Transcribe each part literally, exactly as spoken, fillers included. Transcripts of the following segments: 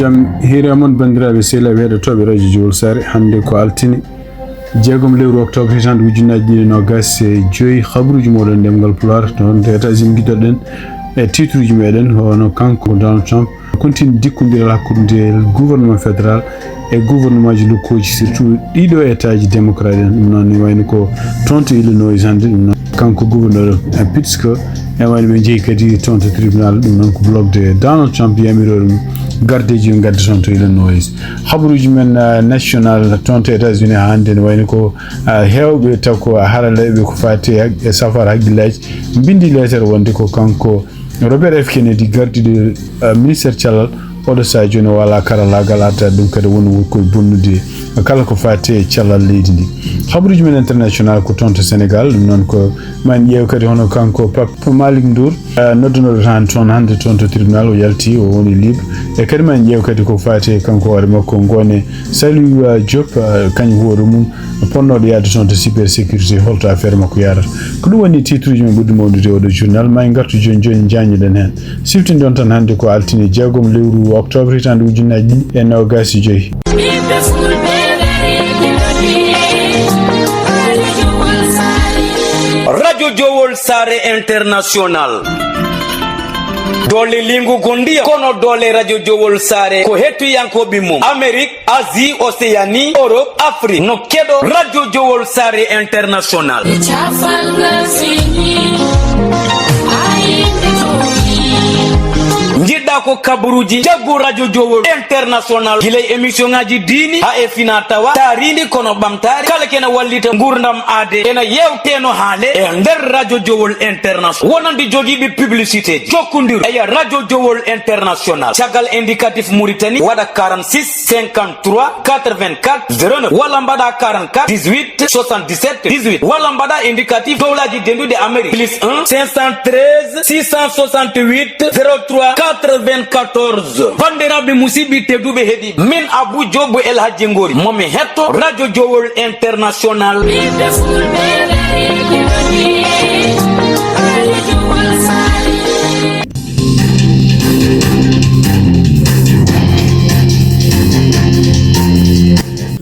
Jam hiire mon, banndiraaɓe sehilaaɓe heɗotooɓe Radio Jowol Saare. Hannde ko altine, jeegom lewru octobre, hitande ujunnaji ɗiɗi e nogas e joyi. Habruuji mooɗon ɗemngal Pulaar toon to États-Unis. Gidoɗen e titruuji meɗen, hono kanko Donald Trump kontini dikkondiral hakkunde gouvernement fédéral e gouvernement ji lokkooji, surtout ɗiɗo État ji démocrate en. Ɗum noon ne wayno ko toon to Illinois hannde, ɗum noon kanko gouverneur Pete Scott, e wayno ɓe njehi kadi toon to tribunal, ɗum noon ko blogde Donald Trump yamiroore mum gardeeji yo ngadde toon to Illinois. Habruuji men, ah, national toon to États-Unis haa hannde ne wayno ko, ah, heewɓe taw ko haralleeɓe ko faati e hak-, e safara hakkillaaji mbindi leetere wonde ko kanko Robert F Kennedy, gardiiɗo, eh, ministère cellal, oɗo sahaa jooni o alaa karallaagal, adda ɗum kadi woni koye bonnude kala ko faati e cellal leydi ndi. Habruuji men international ko toon to Sénégal, ɗum noon ko ma en ƴeew kadi hono kanko Pape Malick Ndour, eh, noddunoɗo tan toon hannde toon to tribunal, o yalti, o woni libre. E kadi ma en ƴeew kadi ko faati e kanko hoore makko Ngoone Saliou, eh, Diop, eh, kañum hoore mum, ponnooɗo yahde toon to cybersécurité, holto affaire makko yahrata? Ko ɗum woni titruuji men ɓurɗi mawnude e oɗo journal. Ma en ngartu jooni jooni, njaññoɗen heen. Siftinɗon tan hannde ko altine jeegom lewru octobre, hitaande ujunnaaji ɗiɗi e noogaas e joyi. Radio Jowol Saare International. Doole liingu ko ndiyam, kono doole Radio Jowol Saare ko hettiyankooɓe mum. Amérique, Asie, Océanie, Europe, Afrique. No keɗo Radio Jowol Saare International. Njiɗɗa ko kabaruuji, jaggu Radio Jowol International. Gila e émission ngaji diini, haa e fina tawa, taariindi kono ɓamtaare. Kala kene wallita nguurndam aade. Ena yewteno haale e nder Radio Jowol International. Wonande jogiiɓe publicité ji, jokkondiru e Radio Jowol International. Caggal indicatif Mauritanie, waɗa quarante-six cinquante-trois quatre-vingt-quatre zéro neuf, walla mbaɗa quarante-quatre dix-huit soixante-dix-sept dix-huit, walla mbaɗa indicatif dowlaji denduɗi Amérique, plus un cinq cent treize six cent soixante-huit zéro trois quatre-vingt-quatorze. Bandiraɓe musidɓe tedduɓe heɗiɓe, min Abou Diop El Hadji Ngori, momi hetto Radio Jowol International.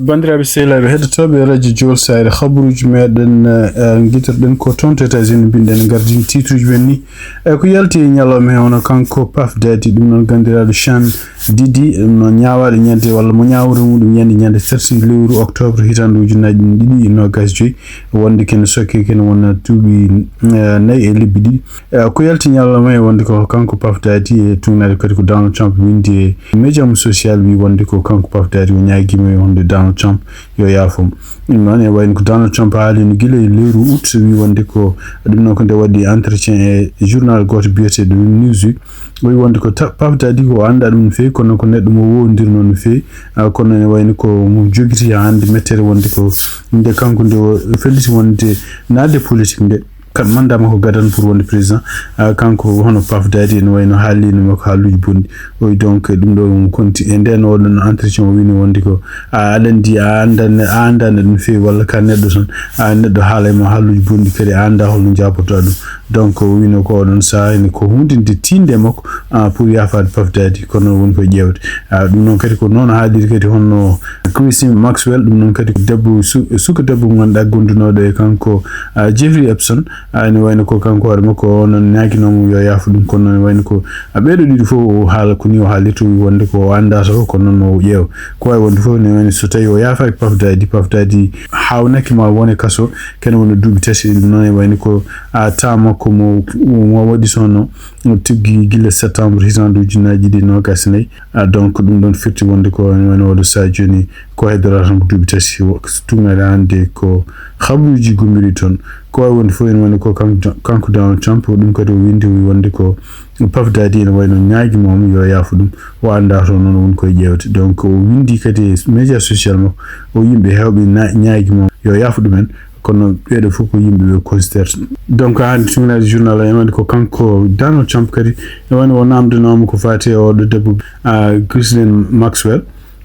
Banndiraaɓe sehilaaɓe heɗotooɓe Radio Jowol Saare, habaruuji meɗen, eh, ngitorɗen ko toon to États-Unis, mbinɗen gardini titruuji men ni. E ko yalti e ñalawma he, hono kanko Puff Daddy, ɗum noon ganndiraaɗo Sean Diddy, ɗum noon ñaawaaɗo ñande, walla mo ñaawre muɗum yandi ñande tati lewru octobre hitaande ujunnaaji ɗiɗi e noogaas joyi, wonde kene sokke kene wona duuɓi, eh, nayi e lebbi ɗiɗi. Eh, ko yalti ñalawma he wonde ko kanko Puff Daddy e tuugnaade kadi ko Donald Trump winndi e média mum social, wi wonde ko kanko Puff Daddy o ñaagiima e wonde Donald Trump yo yaafo mo. Ɗum noon e wayno ko Donald Trump haalino gila e lewru août, wi wonde ko ɗum noon ko nde waɗi entretien e journal gooto biyeteeɗo Newsweek. O wi wonde ko ta-, Puff Daddy ko o anndaa ɗum no feewi, kono ko neɗɗo mo woondirnoo no feewi. Ah, kono ne wayno ko mo jogiti haa hannde mettere wonde ko nde kanko nde o felliti wonde naatde politique nde. Kat mandat makko gadano pour wonde président. Ah, kanko hono Puff Daddy ene wayno haalino makko haaluuji bonɗi. O wi donc ɗum ɗo mo konti e nden oɗon entretien o wino wonde ko a aɗa anndi a annda, a annda neɗɗo no feewi walla ka neɗɗo tan. A neɗɗo haala e ma haaluuji bonɗi kadi a annda holno jaabotoɗa ɗum. Donc o wino ko oɗon sahaa ene ko hunde nde tiinde e makko, ah, pour yaafaade Puff Daddy, kono woni koye ƴeewde. Ah, ɗum noon kadi ko noon haaliri kadi honno Christine Maxwell, ɗum noon kadi ko debbo su-, suka debbo mo ngannduɗaa gondunooɗo e kanko, ah, Jeffrey Epstein. Ah, ene wayno ko kanko hoore makko o noon ñaaginooma yo yaafo ɗum, kono noon wayno ko, ah, ɓeeɗo ɗiɗo fof o haala ko ni o haalirta, o wi wonde ko o anndaa so, kono noon o ƴeewa. Ko wayi wonde fof ne wayno so tawi o yaafaaki Puff Daddy, Puff Daddy haawnaki ma wone kaso, kene wona duuɓi tati, ɗum noon e wayno ko, ah, taa makko mo, mo waɗi sono tiggi gila septembre hitaande ujunnaaji ɗiɗi e noogaas e nayi. Ah, donc ɗum ɗon firti wonde ko wayno oɗo sahaa jooni ko heddora tan ko duuɓi tati, wo-, tuugnaade hannde ko habaruuji gommiɗi toon. Ko wayi wonde fof ene wayno ko kanko, kanko Donald Trump, ɗum kadi o winndi, o wi wonde ko Puff Daddy ene wayno ñaagii mo yo yaafo ɗum, o anndaa toon noon o woni koye ƴeewde. Donc o winndi kadi e média social makko, o yimɓe heewɓe na-, ñaagii mo yo yaafo ɗumen. Kono ɓeeɗo fof ko yimɓe ɓe considérta. Donc hannde tuugnaade journal o ene wayno ko kanko Donald Trump kadi ene wayno o naamndanooma ko faati e oɗo debbo, ah, Ghislaine Maxwell.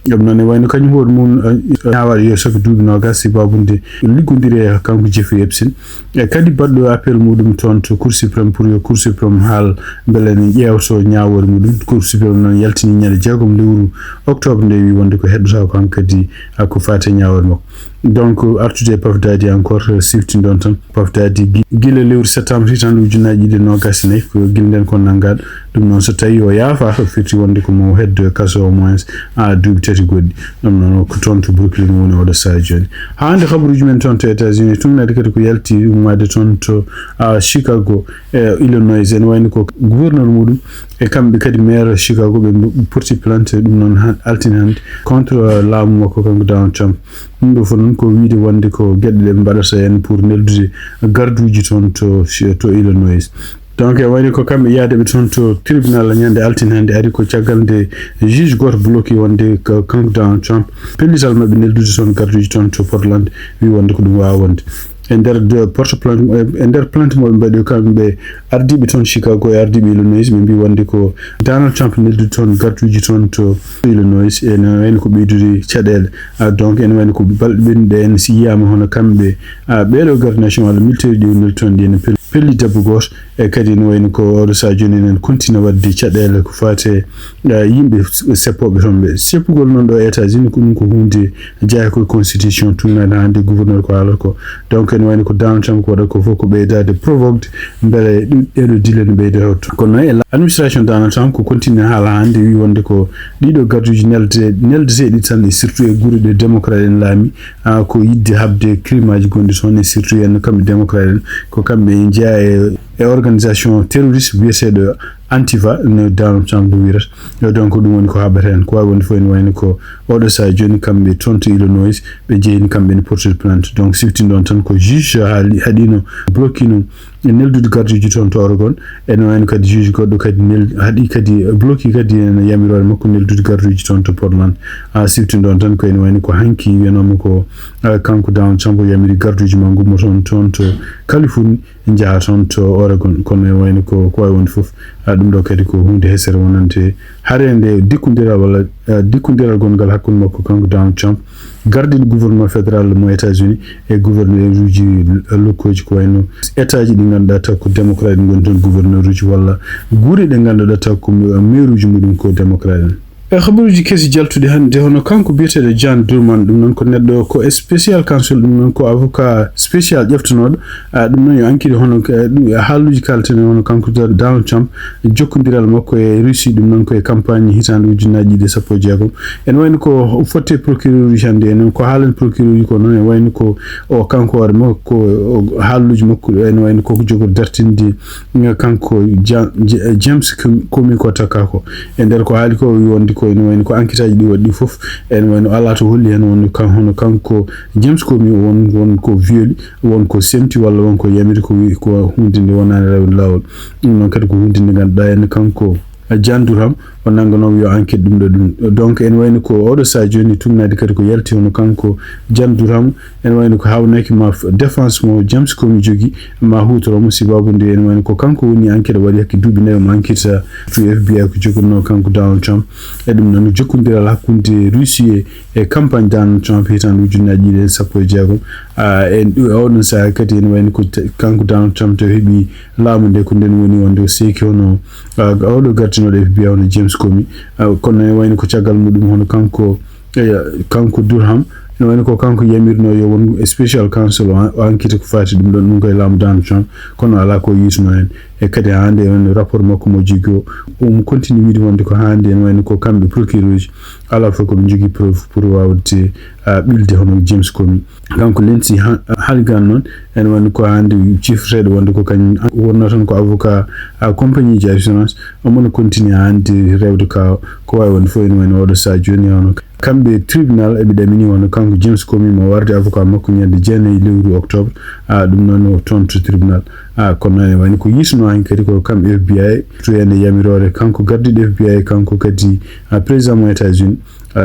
Ɗum noon e wayno kañum hoore mum, eh, ñaawaɗo yo sooke duuɓi noogas, sababude liggodiri e kanko Jeffrey Epstein. E kadi baɗɗo appel muɗum toon to Cour suprême pour yo Cour suprême haal mbele ne ƴeewto ñaawoore muɗum. Cour suprême noon yaltini ñande jeegom lewru octobre nde, wi wonde ko heddotaako hankadi, ah, ko faati e ñaawoore makko. Donc, artude e pafdaaji encore, eh, siftinɗon tan. Pafdaaji gi-, gila lewru septembre hitaande ujunnaji ɗiɗi e noogas e nayi, ko gila nden ko nanngaaɗo. Ɗum noon, so tawii o yaafaaka, firti wonde ko mo heddo e kaso au moins, ah, duuɓi tati goɗɗi. Ɗum noon, ko toon to Brooklyn woni oɗo sahaa jooni. Haa hannde, habaruuji men toon to États-Unis, tun adi kadi ko yalti ummaade toon to, ah, Chicago, e Illinois, ene wayno ko gouverneur muɗum e kamɓe kadi maire Chicago, ɓe mbo-, porti plainte ɗum noon han-, altine hannde contre, ah, laamu makko kanko Donald Trump. Ɗum ɗo fof noon ko wiyde wonde ko geɗe ɗe ɓe mbaɗata heen pour neldude garduuji toon to, to Illinois. Donc, e wayde ko kamɓe yaade ɓe toon to tribunal ñande altine hannde, ari ko caggal nde juge gooto bloqué wonde ko kanko Donald Trump, pellital maɓɓe neldude toon garduuji toon to Portland, wi wonde ko ɗum waawa wonde. E nder de porte plainte, e nder plainte mo ɓe mbaɗi kamɓe ardiiɓe toon Chicago e ardiiɓe Illinois, ɓe mbi wonde ko Donald Trump neldude toon garduuji toon to Illinois, ene wayno ko ɓeydude caɗeele. Ah, donc, ene wayno ko balɗe ɓennuɗe en, si yiyaama hono kamɓe, ah, ɓeeɗo garde national militaire ɗi woni toon, ɗi ene pel-, pelli debbo gooto. E kadi ene wayno ko oɗo sahaa jooni enen continue waɗde caɗeele ko faati e, ah, yimɓe s-, seppooɓe toon ɓe. Seppugol noon ɗo e États-Unis ko ɗum ko huunde jeyaa ko e constitution, tuunaade hannde gouverneur ko haalata ko. Donc, ene wayno ko Donald Trump ko waɗata ko fof ko ɓeydaade provoquede mbele ɗum, ɗeeɗo dille ne ɓeyda hewto. Kono noon e la-, administration Donald Trump ko continue haala hannde, wi wonde ko ɗiɗo garduuji nelde-, neldeteeɗi tan, e surtout e gure ɗe démocrate en laami, ah, ko yiɗde haɓde crime aji gonɗi toon, e surtout en kamɓe démocrate en, ko kamɓe jeyaa e, e organisation terroriste biyeteeɗo Antifa, no Donald Trump ɗum wirata. Yo, donc, ɗum woni ko haɓata heen. Ko waawi wonde fof ene wayno ko oɗo sahaa jooni kamɓe toon to Illinois, ɓe njehii kamɓe ne portude plainte. Donc, siftinɗon tan ko juge haali, haɗino, bloquino e neldude garduuji toon to Oregon. Ene wayno kadi juge goɗɗo kadi nel-, haɗi kadi bloqué kadi ene yamiroore makko neldude garduuji toon to Portland. A siftinɗon tan ko ene wayno ko hanki wiyanooma ko, ah, kanko Donald Trump o yamiri garduuji ma ngummoton toon to Californie, njaha toon to Oregon. Kono ene wayno ko, ko waawi wonde fof, ah, ɗum ɗo kadi ko huunde hesere wonande hareende dikkondiral walla, ah, dikkondiral gongal hakkunde makko kanko Donald Trump, gardiiɗo gouvernement fédéral mo États-Unis, e gouverneur uji lokkooji ko wayno État ji ɗi ngannduɗaa taw ko démocrate ngoni toon gouverneur uji walla gure ɗe ngannduɗaa taw ko maire uji muɗum ko démocrate en. E habaruuji kesi jaltuɗi hannde, hono kanko biyeteeɗo John Durham, ɗum noon ko neɗɗo ko special counsel, ɗum noon ko avocat spécial ƴeftanooɗo. Ah, ɗum noon yo enquête hono, eh, ɗum, eh, haaluuji kalten hono kanko Da-, Donald Trump, jokkondiral makko e Russie, ɗum noon ko e campagne hitaande ujunnaaji ɗiɗi e sappo e jeegom. Ene wayno ko fotte procureur uji hannde, enen ko haalen procureur uji ko noon, ene wayno ko o kanko hoore makko, ko o haaluuji makko, ene wayno ko ko jogori dartinde, eh, kanko Ja-, Je-, James Comey ko takka ko. E nder ko haali ko, o wi wonde ko ene wayno ko enquête aji ɗi waɗi ɗi fof, ene wayno alaa to holli heen wonde kan-, hono kanko James Comey o won, won ko violi, won ko semti walla won ko yamiri ko wi ko huunde nde wonaani rewde laawol. Ɗum noon kadi ko huunde nde ngannduɗaa ene kanko John Durham o nannganoomo yo enquête ɗum ɗo ɗum. Donc, ene wayno ko oɗo sahaa jooni tugnaade kadi ko yalti hono kanko John Durham, ene wayno ko haawnaki ma f-, défense mo James Comey jogi ma huutoro mo, sibabu nde ene wayno ko kanko woni enquête waɗi hakke duuɓi nayi mo enquête to F B I ko jogorno kanko Donald Trump. E ɗum noon jokkondiral hakkunde Russie e, e campagne Donald Trump hitaande ujunnaaji ɗiɗi e sappo e jeegom. Ah, e ɗu-, e oɗon sahaa kadi ene wayno ko te-, kanko Donald Trump taw heɓi laamu nde ko nden woni wonde o seeki hono, ah, oɗo gartinooɗo F B I hono James Comey. Ah, kono ene wayno ko caggal muɗum hono kanko, eh, kanko Durham, ene wayno ko kanko yamirno yo won special counsel o, o enquête ko faati ɗum ɗon, ɗum koye laamu Donald Trump, kono alaa ko yiituno heen. E kadi hannde on rapport makko mo jogi o, um continue wiide wonde ko hannde ene wayno ko kamɓe procureur uji, alaa fof ko ɓe njogii preuve pour waawde, ah, ɓilde hono James Comey. Kanko Lindsey Ha-, Halligan noon, ene wayno ko hannde cifreteeɗo wonde ko kañum wonno tan ko avocat, ah, compagnie ji assurance, omo no continue hannde rewde ka, ko waawi wonde fof ene wayno oɗo sahaa jooni hono kamɓe tribunal eɓe ɗamini hono kanko James Comey mo warde avocat makko ñande jeenayi lewru octobre, ah, ɗum noon o toon to tribunal. Ah, kono noon ene wayno ko yiituno heen kadi ko kamɓe F B I, to ene yamiroore kanko gardiiɗo F B I, kanko kadi, ah, président mo États-Unis,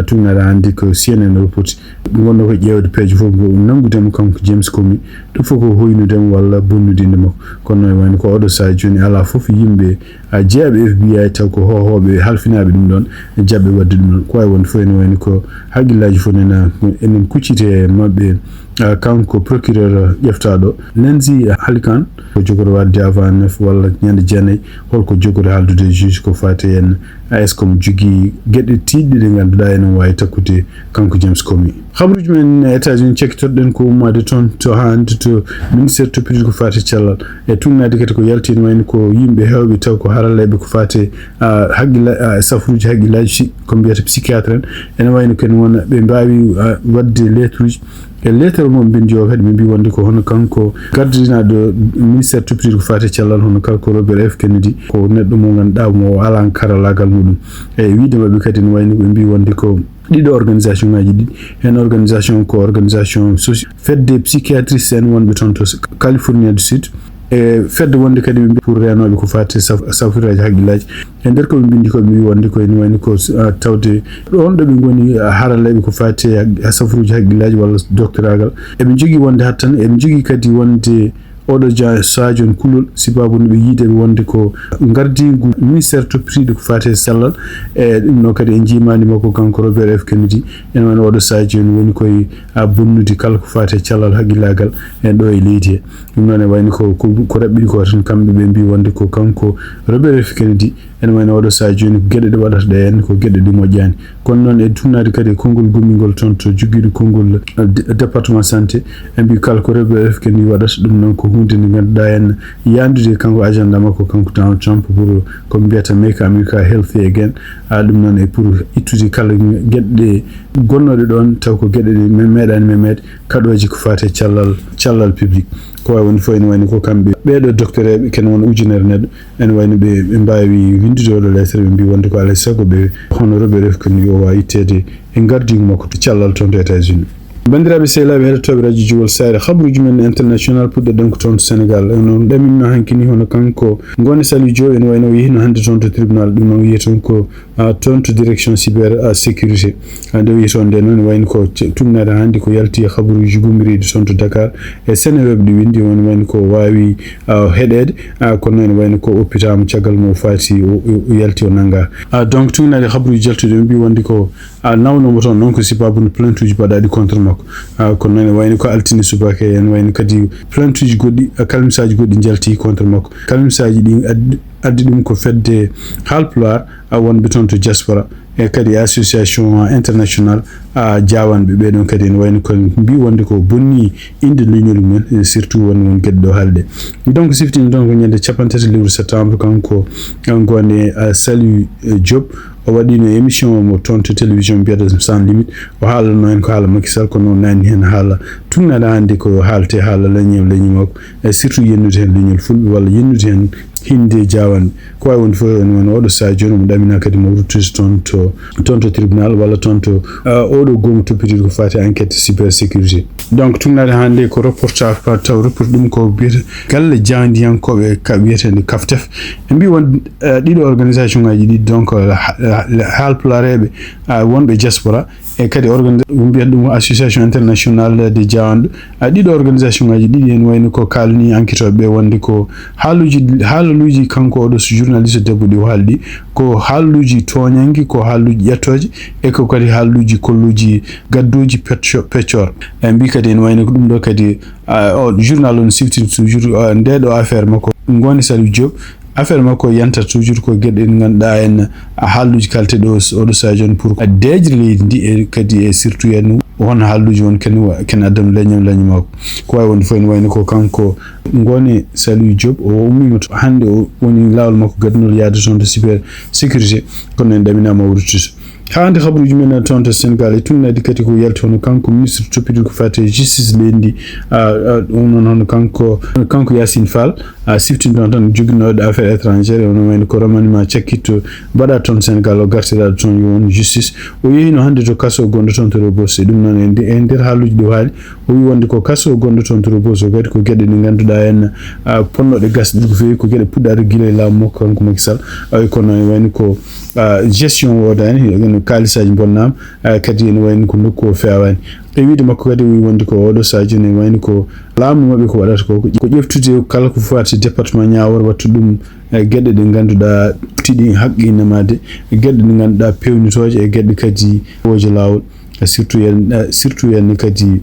Tuugnaade hannde ko C N N Report. Ɓe ngonno ko ƴeewde peeje fof ko nanngudemo kanko James Comey. Ɗum fof ko hoynudemo walla bonnude innde makko. Kono noon wayno ko oɗo sahaa jooni alaa fof yimɓe, a, jeyaɓe F B I taw ko hohooɓe halfinaaɓe ɗum ɗoon, jaɓɓe waɗde ɗum ɗoon. Ko wawi wonde fof ene wayno ko haqqillaaji fof nena, enen kuccite e maɓɓe, a, kanko procureur ƴeftaaɗo Lindsey Halcon, ko jogoto waɗde avant neuf walla ñande jeenayi, holko jogoto haaldude juge ko faati heen? A, est-ce que omo jogii geɗe tiiɗɗe ɗe ngannduɗaa enen waawi takkude kanko James Comey? Habaruuji men États-Unis, cakkitoɗen ko ummaade toon to hannde to ministère toppitiri ko faati cellal. E tuugnaade kadi ko yalti ene wayno ko yimɓe heewɓe taw ko haralleeɓe ko faati, a, haqqilla-, a, safaruuji haqqillaaji, si-, ko mbiyata psychiatre en. Ene wayno ken wona ɓe mbaawi, a, waɗde lettre uji. E lettre mo ɓe mbindi o kadi ɓe mbi wonde ko hono kanko gardinaaɗo ministère toppitiri ko faati cellal, hono kanko Robert F Kennedy, ko neɗɗo mo ngannduɗaa mo o alaa karallaagal muɗum. E wiide maɓɓe kadi ene wayno ɓe mbi wonde ko ɗiɗo organisation ngaji ɗiɗi. Heen organisation ko organisation soci-, fedde psychiatriste en wonɓe toon to Californie du Sud. E fedde wonde kadi ɓe mbi pour reenooɓe ko faati saf-, safriraaji haqqillaaji. E nder ko ɓe mbindi ko ɓe mbi wonde ko ene wayno ko, a, tawde ɗoon ɗo ɓe ngoni, a, haralleeɓe ko faati e haq-, e safaruuji haqqillaaji walla doctoraagal. Eɓe njogii wonde hatta tan, eɓe njogii kadi wonde oɗo ja-, sahaa jooni kulol, sibabu no ɓe yiide wonde ko ngardiigu ministère toppitiiɗo ko faati e cellal. E ɗum ɗo kadi en njiimaani makko kanko Robert F Kennedy, ene wayno oɗo sahaa jooni woni koye, a, bonnude kala ko faati e cellal haqqillaagal e ɗo e leydi he. Ɗum noon e wayno ko, ko, ko raɓɓiɗi ko tan, kamɓe ɓe mbi wonde ko kanko Robert F Kennedy, ene wayno oɗo sahaa jooni ko geɗe ɗe waɗata ɗe heen ko geɗe ɗe moƴƴaani. Kono noon e tuugnaade kadi e konngol gummingol toon to joggiiɗo konngol, eh, dé-, département santé, ɓe mbi kala ko Robert F Kennedy waɗata ɗum noon ko huunde nde ngannduɗaa heen yaandude e kanko agenda makko kanko Donald Trump pour ko mbiyata Make America Healthy Again. A, ɗum noon e pour ittude kala geɗe ɗe gonnooɗe ɗoon taw ko geɗe ɗe me-, meeɗaani memeede, kaɗooji ko faati e cellal, cellal public. Ko wawi wonde fof ene wayno ko kamɓe ɓeeɗo docteur eɓe ken won ujunere neɗɗo, ene wayno ɓe, ɓe mbaawi winndude oɗo lettre, ɓe mbi wonde ko alaa e sago ɓe hono Robert F Kennedy o waawa itteede e ngardiigu makko to cellal toon to États-Unis. Banndiraaɓe sehilaaɓe heɗotooɓe Radio Jowol Saare, habaruuji men international puɗɗoɗen ko toon to Sénégal. Eno ɗaminno hanki ni hono kanko Ngoone Saliou Diop, ene wayno o yehino hannde toon to tribunal, ɗum noon wiyeten ko a, toon to direction cyber, a, sécurité. A, nde wiyi toon nde noon wayno ko ce-, tuugnaade hannde ko yalti e habaruuji gummiriiɗi toon to Dakar e Seneweb ɗi winndi woni wayno ko waawi, a, heɗeede, a, kono noon wayno ko oppitaama caggal mo o faati o, o, o yalti o nanngaa. A, donc tuugnaade habaruuji jaltuɗi ɓe mbi wonde ko, a, nawnomo toon noon ko sibabu no plainte uji mbaɗaaɗi contre makko. A, kono noon wayno ko altine subaka en wayno kadi plainte uji goɗɗi, a, kalmisaaji goɗɗi njalti contre makko. Kalmisaaji ɗi addi, addi ɗum ko fedde Haalpulaar, a, wonɓe toon to diaspora, e kadi association international, a, jaawanɓe ɓee ɗoon kadi ene wayno ko mbi wonde ko bonni innde leñol mumen, e surtout won, won geɗe ɗo haalde. Donc siftini toon ko ñande capanɗe tati lewru septembre, kanko, a, Ngoone, a, Saliou, e, Diop, o waɗino émission mo toon to télévision mbiyata Sans Limite. O haalano en ko haala Macky Sall, kono o naatni heen haala tuugnaade hannde ko haalte haala leñol, leñol makko, e surtout yennude heen leñol fulɓe walla yennude heen hinnde jaawanɗe. Ko wawi wonde fof ene wayno oɗo sahaa jooni omo ɗamina kadi mo ruttude toon to, toon to tribunal walla toon to, ah, oɗo goomu toppitiiɗo ko faati enquête cybersécurité. Donc tuugnaade hannde ko reportage pa taw report ɗum ko biyete galle jaayndiyankooɓe ka wiyeteende Kaftef. Ɓe mbi won, eh, ɗiɗo organisation ngaji ɗiɗi, donc, eh, ha-, ha-, haalpulaareeɓe, ah, wonɓe diaspora, e kadi organ-, ɓe mbiyata ɗum association internationale de jaawanɗo. A, ɗiɗo organisation ngaji ɗiɗi en wayno ko kaalani enquêteɓe ɓe wonde ko haaluji, haalaluuji kanko oɗo so journaliste debbo ɗi o haaldi ko haaluuji tooñanki, ko haaluuji ƴettooje, e ko kadi haaluuji kolluuji gadduuji pecco-, peccoor. E mbi kadi en wayno ko ɗum ɗo kadi, a, o journal on siftini toujours, a, nde ɗo affaire makko Ngoone Saliou Diop. Affaire makko yanta toujours ko geɗe ɗe ngannduɗaa en, a, haaluuji kalte ɗo s-, oɗo sahaa jooni pour a deeƴre leydi ndi e kadi e surtout en won haaluuji won ken wa-, ken addana leñol leñol makko. Ko wawi wonde fof ene wayno ko kanko Ngoone Saliou Diop o ummiima to, hannde o woni laawol makko gadunol yaade toon to cyber sécurité, kono en ɗaminaama o ruttude. Haa hannde habaruuji men toon to Sénégal e tuugnaade kadi ko yalti hono kanko ministre toppitiri ko faati e justice leydi ndi, a, a, ɗum noon hono kanko, kanko Yacine Fall, a, siftinɗo tan joginooɗo affaire étrangère, ono wayno ko remaniement cakkitto mbaɗa toon Sénégal, o gartiraɗo toon yo won justice. O yehino hannde to kaso gonɗo toon to Rebeuss. E ɗum noon e nde-, e nder haaluuji ɗi o haali, o wi wonde ko kaso gonɗo toon to Rebeuss o kadi ko geɗe ɗe ngannduɗaa en, a, ponnoɗe gasɗe ko feewi, ko geɗe puɗɗaɗe gila e laamu makko kanko Macky Sall. Ay, kono e wayno ko Ah, gestion woodaani, no kaalisaaji mbonnaama, ah, kadi ene wayni ko nokku o feewaani. E wiyde makko kadi, o wi wonde ko oɗo sahaa jooni, ene wayni ko laamu maɓɓe ko waɗata ko, ko ƴeftude kala ko faati département Nioro, waɗtu ɗum, eh, geɗe ɗe ngannduɗaa tiiɗi haqqinamaade, geɗe ɗe ngannduɗaa peewnitooje e geɗe kadi wooje laawol. Surtout en, surtout en kadi,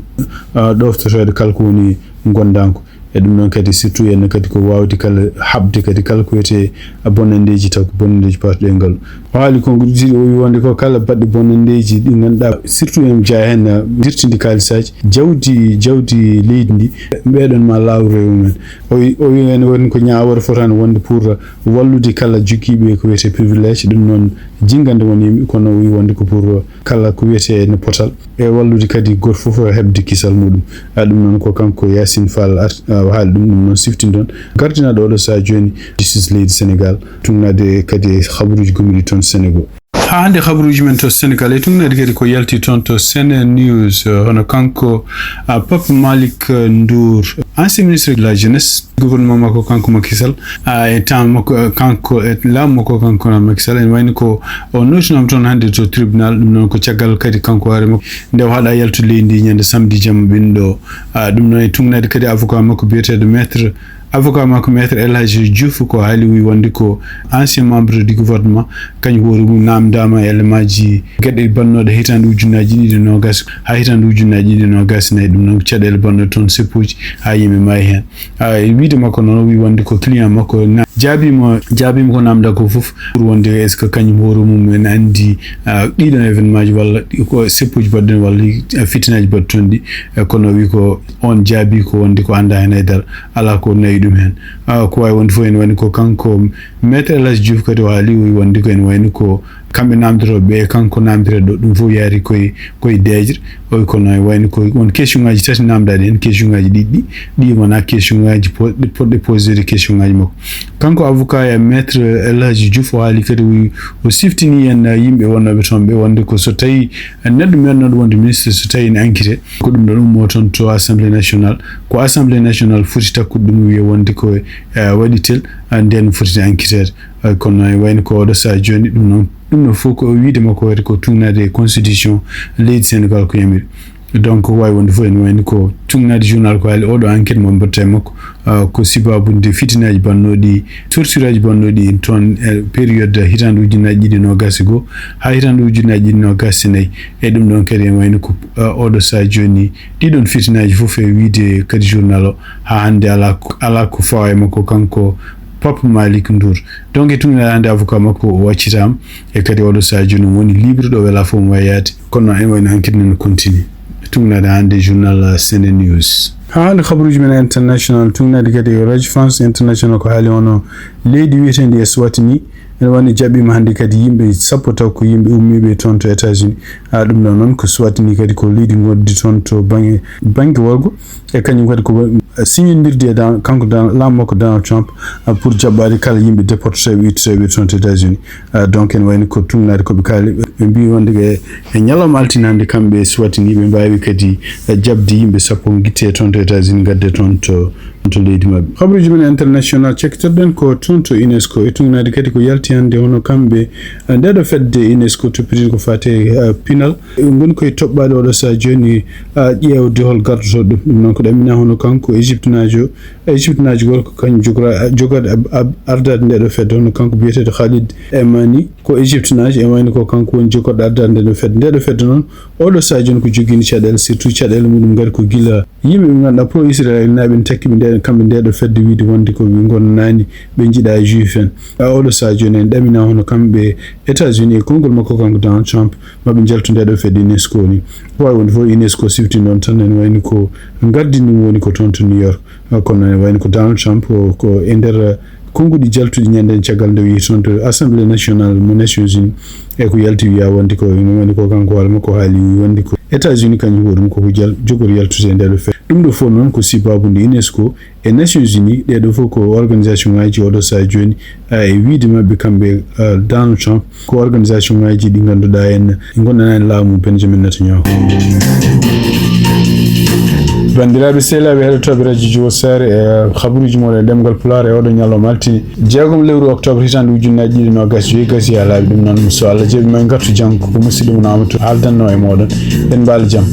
ah, ɗoftotoɗe kala ko woni gondaanko. E ɗum noon kadi, surtout en kadi ko waawde kala haɓde kadi kala ko wiyetee bonnandeeji, taw ko bonnandeeji paatuɗe e ngalu. O haali konngol ɗiɗi, o wi wonde ko kala baɗɗo bonnandeeji ɗi ngannduɗaa, surtout en jeyaa heen, ah, dirtinde kaalisaaji, jawdi, jawdi leydi ndi, ɓeɗon ma laawru rewo men. O wi, o wi en woni ko Nioro fotaani wonde pour wallude kala jogiiɓe ko wiyetee privilège, ɗum noon jinngande woni yimɓe, kono o wi wonde ko pour kala ko wiyetee no potal e wallude kadi gooto fof heɓde kisal muɗum. A, ɗum noon ko kanko Yacine Fall art-, a, haali ɗum, ɗum noon siftindon. Gardinaaɗo oɗo sahaa jooni justice leydi Sénégal, tuugnaade kadi e habaruuji gomɗi toon Sénégal. Haa hannde habaruuji men to Sénégal, e tuugnaade kadi ko yalti toon to Sene News, eh, hono kanko, a, Pape Malick Ndour, ancien ministre de la jeunesse, gouvernement makko kanko Macky Sall, a, e temps makko, a, kanko e laamu makko kanko Macky Sall, ene wayno ko o nootinaama toon hannde to tribunal, ɗum noon ko caggal kadi kanko hoore makko nde o haɗaa yaltude leydi ndi ñande samedi jamma ɓennuɗo. A, ɗum noon e tuugnaade kadi avocat makko biyeteeɗo maître, avocat makko maître El Hadji Diouf ko haali, wi wonde ko ancien membre du gouvernement, kañum hoore mum naamndaama e elemaaji geɗe bannooɗe hitaande ujunnaaji ɗiɗi e noogaas haa hitaande ujunnaaji ɗiɗi e noogaas e nayi, ɗum noon ko caɗeele bannooɗe toon seppuuji haa yimɓe maayi heen. A, e wiyde makko noon, o wi wonde ko client makko na-, jaabiima, jaabiima ko naamndaa ko fof, pour wonde est-ce que kañum hoore mum ene anndi, a, ɗiɗon événement ji walla ɗi ko seppuuji baɗɗen walla, a, fitinaaji baɗɗi toon ɗi. E, kono o wi ko oon jaabi ko wonde ko anndaa heen hay dara, alaa ko nawi ɗum heen. A, ko waawi wonde fof ene wayno ko kanko maître El Hadji Diouf kadi o haali, o wi wonde ko ene wayno ko kamɓe naamndotooɓe ɓe, kanko naamndireeɗo ɗum fof yaari koye, koye deeƴre. O wi kono e wayno ko won question ŋaaji tati naamndaaɗi heen, question ŋaaji ɗiɗi ɗi, ɗi wonaa question ŋaaji po-, ɗi potɗe poseede question ŋaaji makko. Kanko avocat ya maître El Hadji Diouf o haali kadi, o wi, o siftini en, eh, yimɓe wonnooɓe toon ɓe wonde ko so tawii, eh, neɗɗo meeɗnooɗo wonde ministre so tawii ne enquête, ko ɗum ɗoon ummoo toon to Assemblée nationale. Ko Assemblée nationale foti takkude ɗum, wiya wonde ko, eh, waɗi tel, eh, ndeen foti enquêteede. Eh, kono e wayno ko oɗo sahaa jooni, ɗum noon, ɗum noon fof ko wiyde makko waɗi ko tuugnaade e constitution leydi Sénégal ko yamiri. Donc, ko waawi wonde fof ene wayno ko tuugnaade journal ko haali oɗo enquête mo mbaɗta e makko, ah, ko sibaabu nde fitinaaji bannooɗi, torturaaji bannooɗi toon e période hitaande ujunnaaji ɗiɗi noogaas e goo haa hitaande ujunnaaji ɗiɗi noogaas e nayi. E ɗum ɗoon kadi ene wayno ko, ah, oɗo sahaa jooni ɗiɗon fitinaaji fof e wiyde kadi journal o haa hannde alaa ko, alaa ko fawa e makko kanko Pape Malick Ndour. Donc, e tuugnaade hannde avocat makko o accitaama, e kadi oɗo sahaa jooni woni libre ɗo welaa fof mo waawi yaade. Kono en wayno enquête no continue. Tuugnaade hannde journal Sene News. Haa hannde habaruuji men international, tuugnaade kadi e Radio France International ko haali hono leydi wiyeteendi Eswatini, ene wayno jaɓɓiima hannde kadi yimɓe sappo taw ko yimɓe ummiiɓe toon to États-Unis. A, ɗum ɗo noon ko Swatini kadi ko leydi ngonndi toon to bannge, bannge worgo. E kañum kadi ko siñindirde e Dan-, kanko Dan-, laamu makko Donald Trump, a, pour jaɓɓaade kala yimɓe déporteeɓe, itteeɓe toon to États-Unis. A, donc ene wayno ko tuugnaade ko ɓe kaali. Ɓe mbii wonde ɓe e ñalawma altine hannde kamɓe Swatini ɓe mbaawi kadi, a, jaɓde yimɓe sappo ngitte toon to États-Unis, ngadde toon to, to leydi maɓɓe. Habaruuji men international cektirɗen ko toon to UNESCO e tuugnaade kadi ko yalti hannde hono kamɓe, a, ndeeɗo fedde UNESCO toppitiiɗo ko faati e, a, pinal. Ngoni koye toɓɓaade oɗo sahaa jooni, a, ƴeewde hol gardoto ɗum. Ɗum noon ko ɗamina hono kanko Égyptenaajo, Égyptenaajo gorko kañum jogora-, jogorde ab-, ab-, ardaade ndeeɗo fedde, hono kanko biyeteeɗo Khalid Emani, ko Égyptenaajo, e wayno ko kanko woni jogorɗo ardaade ndeeɗo fedde. Ndeeɗo fedde noon, oɗo sahaa jooni ko jogiinde caɗeele, surtout caɗeele muɗum ngari ko gila yimɓe ɓe ngannduɗaa pro-Israël naaɓe ne takki ɓe nde-, kamɓe ndeeɗo fedde wiyde wonde ko ɓe ngonnaani, ɓe njiɗaa juif en. A, oɗo sahaa jooni en ɗamina hono kamɓe États-Unis e konngol makko kanko Donald Trump, maɓe njaltu ndeeɗo fedde UNESCO ni. Ko waawi wonde fof UNESCO sifti noon tan ene wayno ko gardini ɗum woni ko toon to New York. Kono ene wayno ko Donald Trump o, ko e nder konnguɗi jaltuɗi ñande caggal nde o yehi toon to Assemblée nationale mo Nations Unies. E ko yalti wiya wonde ko ene wayno ko kanko hoore makko haali wonde ko États-Unis kañum hoore mum koko jal-, jogori yaltude e ndeeɗo fedde. Ɗum ɗo fof noon ko sibaabu nde UNESCO e Nations Unies, ɗeeɗo fof ko organisation ŋaaji oɗo sahaa jooni, a, e wiyde maɓɓe kamɓe, a, Donald Trump, ko organisation ŋaaji ɗi ngannduɗaa en, ɗi ngonɗanaani laamu Benjamin Netanyahu. Banndiraaɓe sehilaaɓe heɗotooɓe radio Jiwo Sare, e habaruuji mon e ɗemngal Pulaar e oɗo ñalawma altine, jeegom lewru octobre hitaande ujunnaji ɗiɗi nogas joyi, gasi haa laaɓi. Ɗum noon, so Allah jaɓi, ma en ngartu janngo ko musidɗo mon Amadou haaldanno e mooɗon. En mbaali jam.